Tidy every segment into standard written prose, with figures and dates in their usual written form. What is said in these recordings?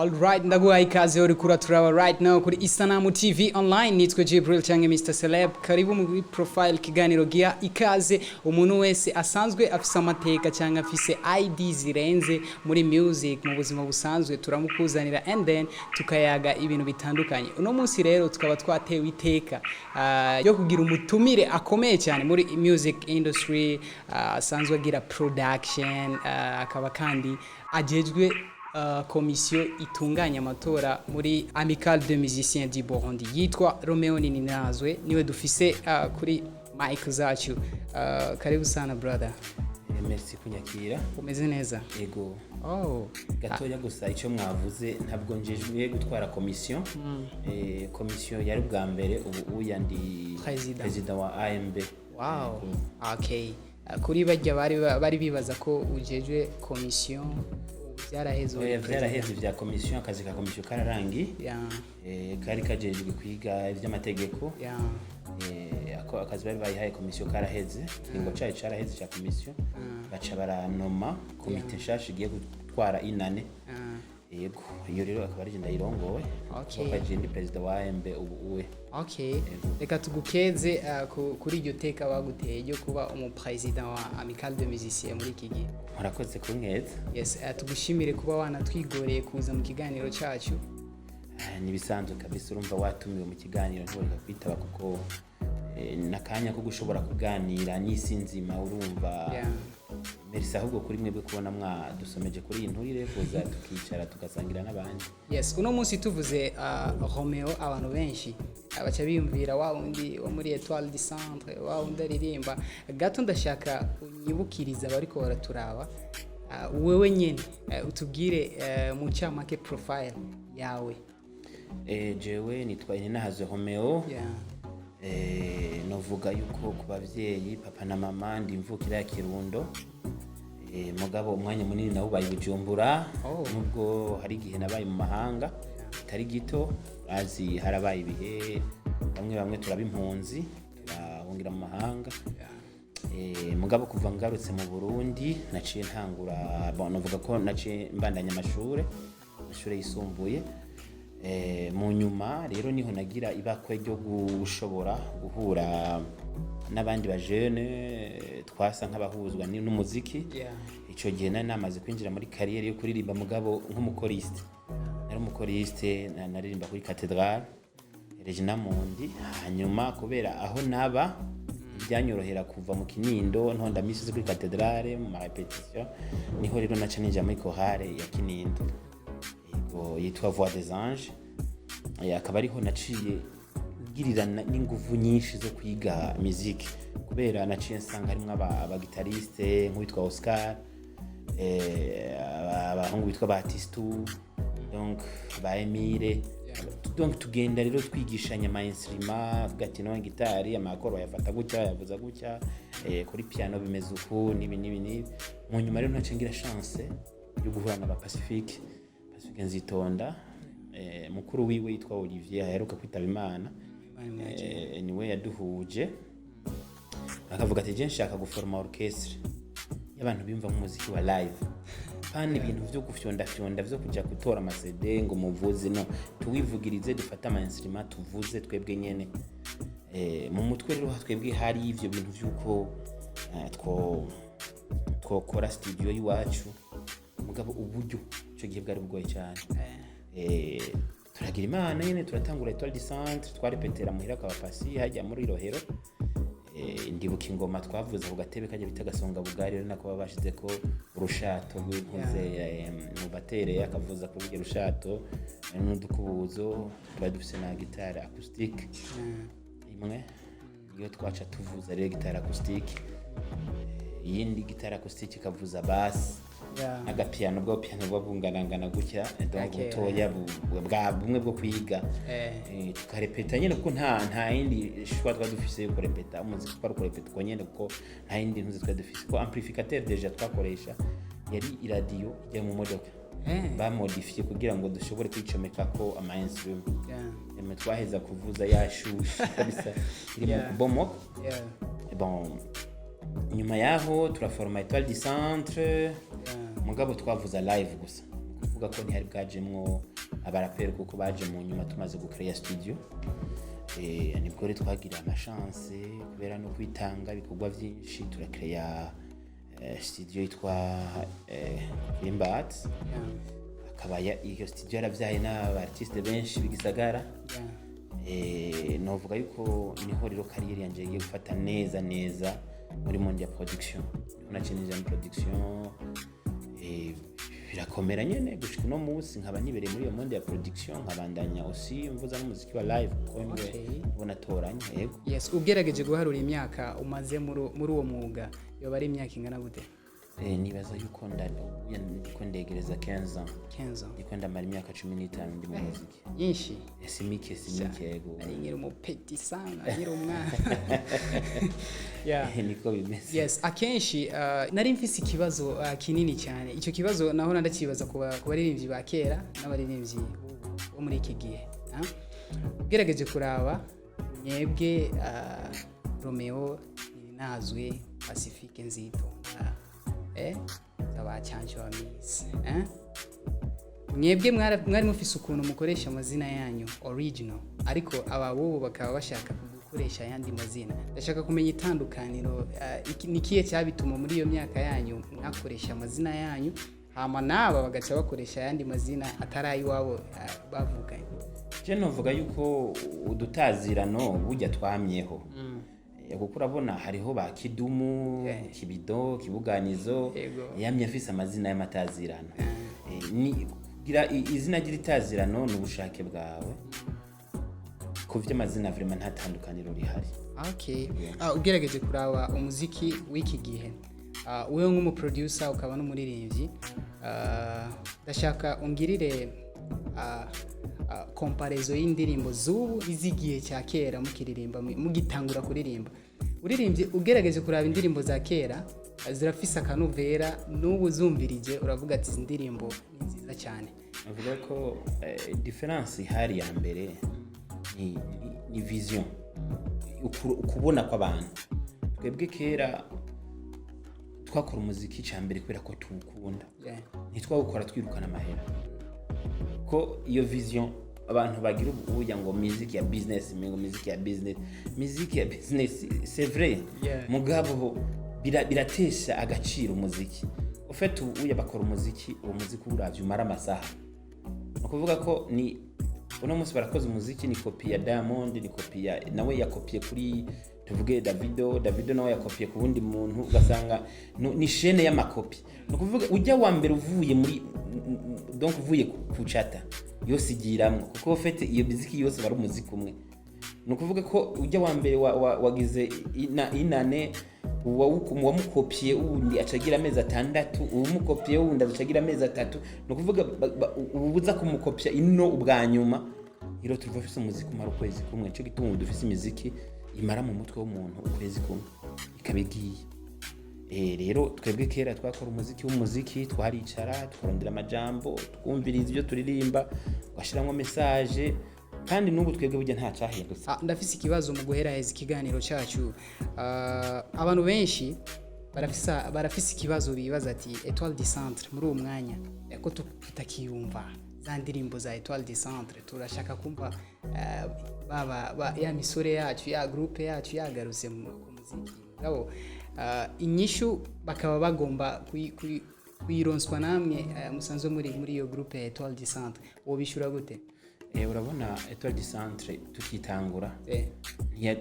Alright, ndaguhaye ikaze uri kuraturaba right now kuri Isanamu TV Online. Nitwe Jibril cyangwa Mr Celeb. Karibu muri Profile, kiganiro giha ikaze umuntu wese asanzwe afise amateka cyangwa afise ID zirenze muri music, mu buzima busanzwe. Turamukuzanira and then tukayaga ibintu bitandukanye. Uno munsi rero tukaba twatewe iteka yo kugira umutumire akomeye cyane muri music industry, asanzwe agira production, akaba kandi ajejwe komisiyo itunganya amatora muri Amicale de Musiciens du Burundi, yitwa Romeo Nininazwe. Niwe dufise kuri mic zacu. Karibu sana, brother. Merci kunyakira. Umeze neza? Ego. Oh. Gatoya gusa, icyo mwavuze, ntabwo njejwe gutwara komisiyo. Komisiyo yari bwa mbere, ubu uya ndi President. Perezida wa AMB. Wow, okay. Kuri bajya bari bibaza ko ujejwe komisiyo, byaraheze, uri Oya, president. vyaraheze vya komisiyo, akazi ka komisiyo kararangiye. Kari kajejwe kwiga ivy'amategeko. Ako akazi bari bayihaye komisiyo karaheze, ikiringo cayo caraheze ca komisiyo, baca baranoma komite nshasha igiye gutwara inane. Yego, iyo rero akaba ari je ndayirongowe. Kuko je ndi perezida wa AMB ubu uwe. Okay, reka tugukeze kuri iryo teka baguteye ryo kuba umupresident wa Amicale de Musiciens muri iki gihe. Murakoze kunkeza. Yes, tugushimire kuba wanatwigoreye kuza mu kiganiro cyacu. Ah, nibisanzwe kabisa. Urumva, watumiwe mu kiganiro ntiworeka kwitaba, kuko n'akanya ko gushobora kuganira n'isi nzima, urumva. Merci ahubwo kuri mwebwe kubona mwadusomeje kuri iyi nturire, kuza tukicara tugasangira n'abandi. Yes, uno munsi tuvuze Romeo, abantu benshi baca biyumvira wa wundi wo muri Etoile du Centre, wa wundi aririmba gato. Ndashaka unyibukiriza abariko baraturaba, wewe nyene, utubwire mu ncamake profile yawe. Jewe nitwa Ininahazwe Romeo. Novuga yuko ku bavyeyi, papa na mama, ndi imvukira ya Kirundo. Mugabo umwanya munini nawe ubaye i Bujumbura. Nubwo hari igihe nabaye mu mahanga kitari gito, azi harabaye ibihe bamwe bamwe turaba impunzi, turahungira mu mahanga. Mugabo kuva ngarutse mu Burundi naciye ntangura, bon, novuga ko naciye mbandanya amashure yisumbuye. Mu nyuma rero niho nagira ibakwe ryo gushobora guhura n'abandi bajene twasa nk'abahuzwa n'umuziki. Ico gihe nari namaze kwinjira muri carrière yo kuririmba, mugabo nk'umuchoriste. Nari umuchoriste, naririmba kuri Cathédrale Regina Mundi. Hanyuma kubera aho naba byanyorohera kuva mu Kinindo ntonda misi kuri Cathédrale mu ma répétition, niho rero naca ninjira muri chorale ya Kinindo. Yego, yitwa Voix des Anges. Akaba ariho naciye ngirirana n'inguvu nyinshi zo kwiga musique, kubera naciye nsanga harimwo abaguitariste nk'uwitwa Oscar, abahungu bitwa Batistu, donc ba Emile. Donc tugenda rero twigishanya ama instrument, avuga ati: "No gitari ama accords bayafata gutya, yavuza gutya, kuri piano bimeze uku," n'ibi n'ibi n'ibi. Mu nyuma rero naciye ngira chance yo guhura na ba Pacifique, Pacifique Nzitonda. Mukuru wiwe yitwa Olivier aheruka kwitaba Imana. Niwe yaduhuje, akavuga ati: "Je nshaka guforma orchestre y'abantu bimva nk'umuziki wa live, pana ibintu vyo gufyondafyonda, vyo kuja gutora ama CD ngo muvuze. No tuwivugirize, dufate ama instrument, tuvuze twebwe nyene." Mu mutwe rero twebwe hari ivyo bintu vy'uko twokora studio y'iwacu, mugabo uburyo ico gihe bwari bugoye cyane. Turagira Imana nyene, turatangura Etoile du Centre, twarepetera muhira kwa Pasi hajya muri Rohero. Ndibuka ingoma twavuze ku gatebe kajya bita gasonga bugari, rero nako baba bashize ko urushato rw'impuze, mu batere akavuza kuri urwo rushato n'udukubuzo. Twari dufise na guitare acoustique imwe, iyo twaca tuvuza rero guitare acoustique, iyindi guitare acoustique ikavuza basse n'agapiano, bwo piano buba bunganangana gutya, donc butoya, bwa bumwe bwo kwiga. Tukarepeta nyene, kuko nta yindi choix twari dufise yo kurepeta umuziki, twari kurepeta uko nyene, kuko nta yindi ntuzi twari dufise, ko amplificateur déjà twakoresha yari iradiyo ijya mu modoka bamodifiye kugira ngo dushobore kwicomekako ama instrument. Emwe, twaheza kuvuza yashushe kabisa, iri mu kubomoka. Bon, nyuma yaho turaforma Etoile du Centre, mugabo twavuza live gusa, kuvuga ko ntihari bwajemwo. Abaraperi kuko baje mu nyuma tumaze gucreya studio. Nibwo rero twagira amachance kubera no kwitanga ibikorwa byinshi, turacreya studio yitwa Kimbat. Akaba iyo studio yaravyaye n'aba artiste benshi b'igisagara. Novuga yuko niho rero carrière yanje yagiye gufata neza neza muri monde ya production, niho naciye ninjira muri production. Birakomera nyene gushika uno munsi nkaba nibereye muri iyo monde ya production, nkabandanya aussi mvuza n'umuziki wa live kuko niwe ubona toranye, yego. Yes, ugerageje guharura imyaka umaze muri uwo mwuga, yoba ari imyaka ingana gute? Nibaza yuko ndiko ndegereza 15 ans. 15 ans. Ndiko ndamara imyaka 15 ndi mu muziki. Nyinshi. Si mike, si mike, yego. Nari nkiri umupeti sana, nkiri umwana, yeah. Niko bimeze. Yes, akenshi nari mfise ikibazo kinini cyane. Icyo kibazo naho ndakibaza ku baririmbyi ba kera n'abaririmbyi bo muri iki gihe, ah? Ugerageje kuraba mwebwe, Romeo Ninazwe, Pacifique Nzitonda, abacyanje ba Miss, mwebwe mwari mufise ukuntu mukoresha amazina yanyu original, ariko aba bubu bakaba bashaka gukoresha ayandi mazina. Ndashaka kumenya itandukaniro, ni ikihe cyabituma muri iyo myaka yanyu mwakoresha amazina yanyu, hama n'aba bagaca bakoresha ayandi mazina atari ay'iwabo bavuganye? Je novuga yuko udutazirano burya twamyeho. Kuko urabona hariho ba Kidumu, Kibido, Kibuganizo, yamye afise amazina y'amatazirano. Ni kugira izina ry'itazirano ni ubushake bwawe. Ku vy'amazina vraiment nta tandukaniro rihari. Okay. Ugerageje kuraba umuziki w'iki gihe, wewe nk'umuproducer ukaba n'umuririmbyi, ndashaka ungirire comparaison y'indirimbo z'ubu iz'igihe cya kera mukiririmba, mugitangura kuririmba. Uririmbye, ugerageje kuraba indirimbo za kera, zirafise akanovera, n'ubu zumvirije uravuga ati izi ndirimbo ni nziza cyane. Avuga ko différence ihari ya mbere ni vision. Ukubona kw'abantu. Twebwe kera twakora umuziki cya mbere kubera ko tuwukunda. Ntitwawukora twirukana amahera, ko iyo vision abantu bagira ubu burya ngo music ya business, ngo music ya business, music ya business, c'est vrai. Mugabo biratesha agaciro umuziki ufite ubu. Uya bakora umuziki, uwo muziki uravye umara amasaha, ni ukuvuga ko ni uno munsi barakoze umuziki, ni kopi ya Diamond, ni kopi ya nawe yakopiye kuri, tuvuge, Davido, Davido nawe yakopiye ku wundi muntu, ugasanga ni chaîne y'amakopi. Ni ukuvuga ujya wa mbere uvuye muri donc uvuye ku chata yose igiramwo, kuko ufite iyo miziki yose bari umuziki umwe. Ni ukuvuga ko ujya wa mbere wagize inane, uwamukopiye wundi acagira amezi 6, uwumukopiye wundi acagira amezi 3. Ni ukuvuga ubuza kumukopya ino ubwa nyuma iro tuva afise umuziki umara ukwezi kumwe. Nico gituma ubu dufise imiziki imara mu mutwe w'umuntu ukwezi kumwe ikaba igiye. Rero twebwe kera twakora umuziki w'umuziki, twaricara tukarondera amajambo, twumviriza ibyo turirimba, tugashiramwo message, kandi n'ubu twebwe burya nta cyahindutse. Ndafise ikibazo mu guheraheza ikiganiro cyacu. Abantu benshi barafise ikibazo bibaza ati Etoile du Centre muri uwo mwanya ko tutakiyumva za ndirimbo za Etoile du Centre, turashaka kumva baba ya misore yacu, ya groupe yacu yagarutse ku muziki. Mugabo inyishu bakaba bagomba kuyironswa namwe musanzwe muri iyo groupe ya Etoile du Centre. Wobishura gute? Urabona Etoile du Centre tukitangura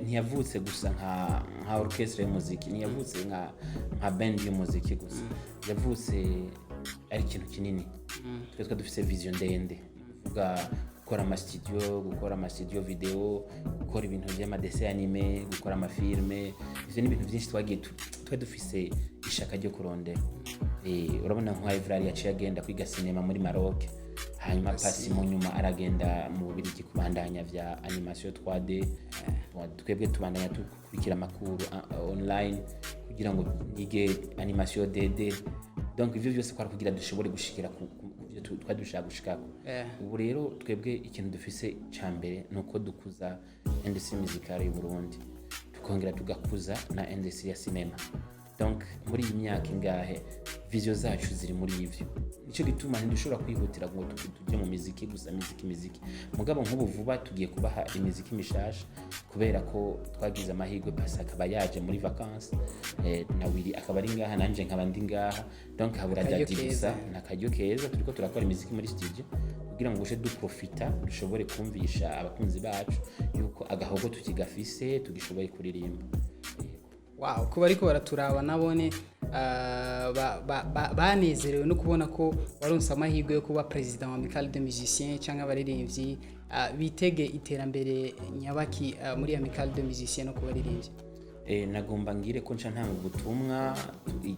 ntiyavutse gusa nka orchestre y'umuziki, ntiyavutse nka band y'umuziki gusa, yavutse ari ikintu kinini. Twe twa dufise vision ndende, kuvuga gukora amastudio, gukora amastudio video, gukora ibintu vy'amadessins animés, gukora amafilme. Ivyo ni ibintu vyinshi twagiye twari dufise ishaka ryo kurondera. Urabona nka Evrard yaciye agenda kwiga cinéma muri Maroc, hanyuma Pasi mu nyuma aragenda mu Bubirigi kubandanya vya animation 3D. Bon, twebwe tubandanya dukurikira amakuru online kugira ngo nige animation 2D. Donc ivyo vyose kwari kugira dushobore gushikira ku byo twari dushaka gushikako. Ubu rero twebwe ikintu dufise ca mbere ni uko dukuza industrie musicale y'u Burundi, tukongera tugakuza na industrie ya cinéma. Donc Donc muri iyi myaka ingahe, vision zacu ziri muri ivyo. Nicyo gituma ntidushobora kwihutira ngo tujye mu miziki gusa, miziki, miziki. Mugabo nk'ubu vuba tugiye kubaha imiziki mishasha, kubera ko twagize amahirwe Pasi akaba yaje muri vacances, na Willy akaba ari ngaha, nanje nkaba ndi ngaha. Donc habura Akaryo Dadi gusa. keza. Ni akaryo keza, turiko turakora imiziki muri studio kugira ngo uje duprofita, dushobore kumvisha abakunzi bacu yuko agahogo tukigafise, tugishoboye kuririmba. Yego. Wow, kuba ariko baraturaba nabone banezerewe no kubona ko waronse amahirwe yo kuba president wa Amicale des Musiciens cyangwa abaririmbyi, bitege iterambere nyabaki muri Amicale des Musiciens no kubaririmbyi? Nagomba ngire ko nca ntanga ubutumwa.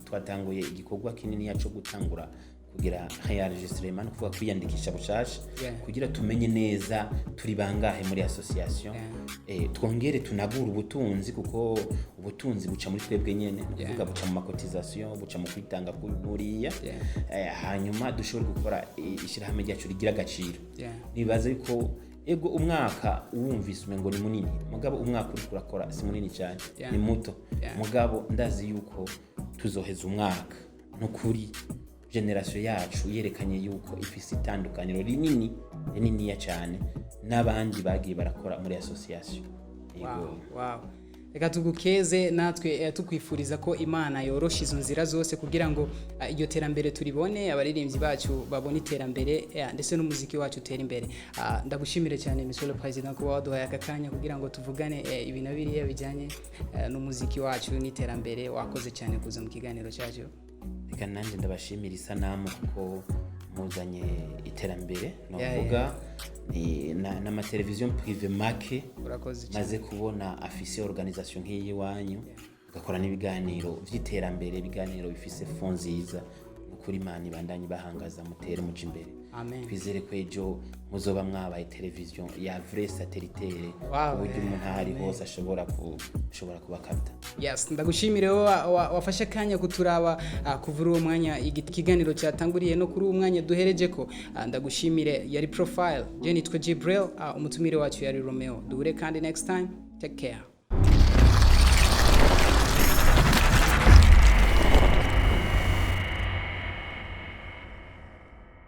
Twatanguye igikorwa kinini cyo gutangura kugira enregistrement, kuvuga kwiyandikisha bushasha, kugira tumenye neza turi bangahe muri association, twongere tunagure ubutunzi, kuko ubutunzi buca muri twebwe nyene, ni ukuvuga buca mu ma cotisations, buca mu kwitanga kuri nuriya. Hanyuma dushobore gukora ishyirahamwe ryacu rigira agaciro. Nibaza yuko ego umwaka uwumvise umengo ni munini, mugabo umwaka uriko urakora si munini cyane, ni muto. Mugabo ndazi yuko tuzoheza umwaka nukuri génération yacu yerekanye yuko ifise itandukaniro rinini rininiya cyane n'abandi bagiye barakora muri association. Yego. Wow. Reka tugukeze natwe, tukwifuriza ko Imana yorosha izo nzira zose kugira ngo iryo terambere turibone, abaririmbyi bacu babone iterambere, ndetse n'umuziki wacu utere imbere. Ndagushimire cyane, Monsieur le Président, kuba waduhaye aka kanya kugira ngo tuvugane ibi na biriya bijyanye n'umuziki wacu n'iterambere. Wakoze cyane kuza mu kiganiro cyacu. Reka nanjye ndabashimira Isanamu kuko muzanye iterambere. Novuga ni n'amateleviziyo privé make Urakoze cyane. maze kubona afise organisation nk'iyi iwanyu, ugakora n'ibiganiro vy'iterambere, ibiganiro bifise fond nziza. Nukuri Imana ibandanye bahangaza, mutere muja imbere. Amen. Twizere ko ejo muzoba mwabaye televiziyo ya vrai satellitaire, ku buryo umuntu aho ari hose ashobora kubakata. Yes, ndagushimire wowe wafashe akanya kuturaba kuva uri uwo mwanya ikiganiro cyatanguriye no kuri uwo mwanya duhereje ko. Ndagushimire. Yari Profile, je nitwa Jibril, umutumire wacu yari Romeo. Duhure kandi next time. Take care.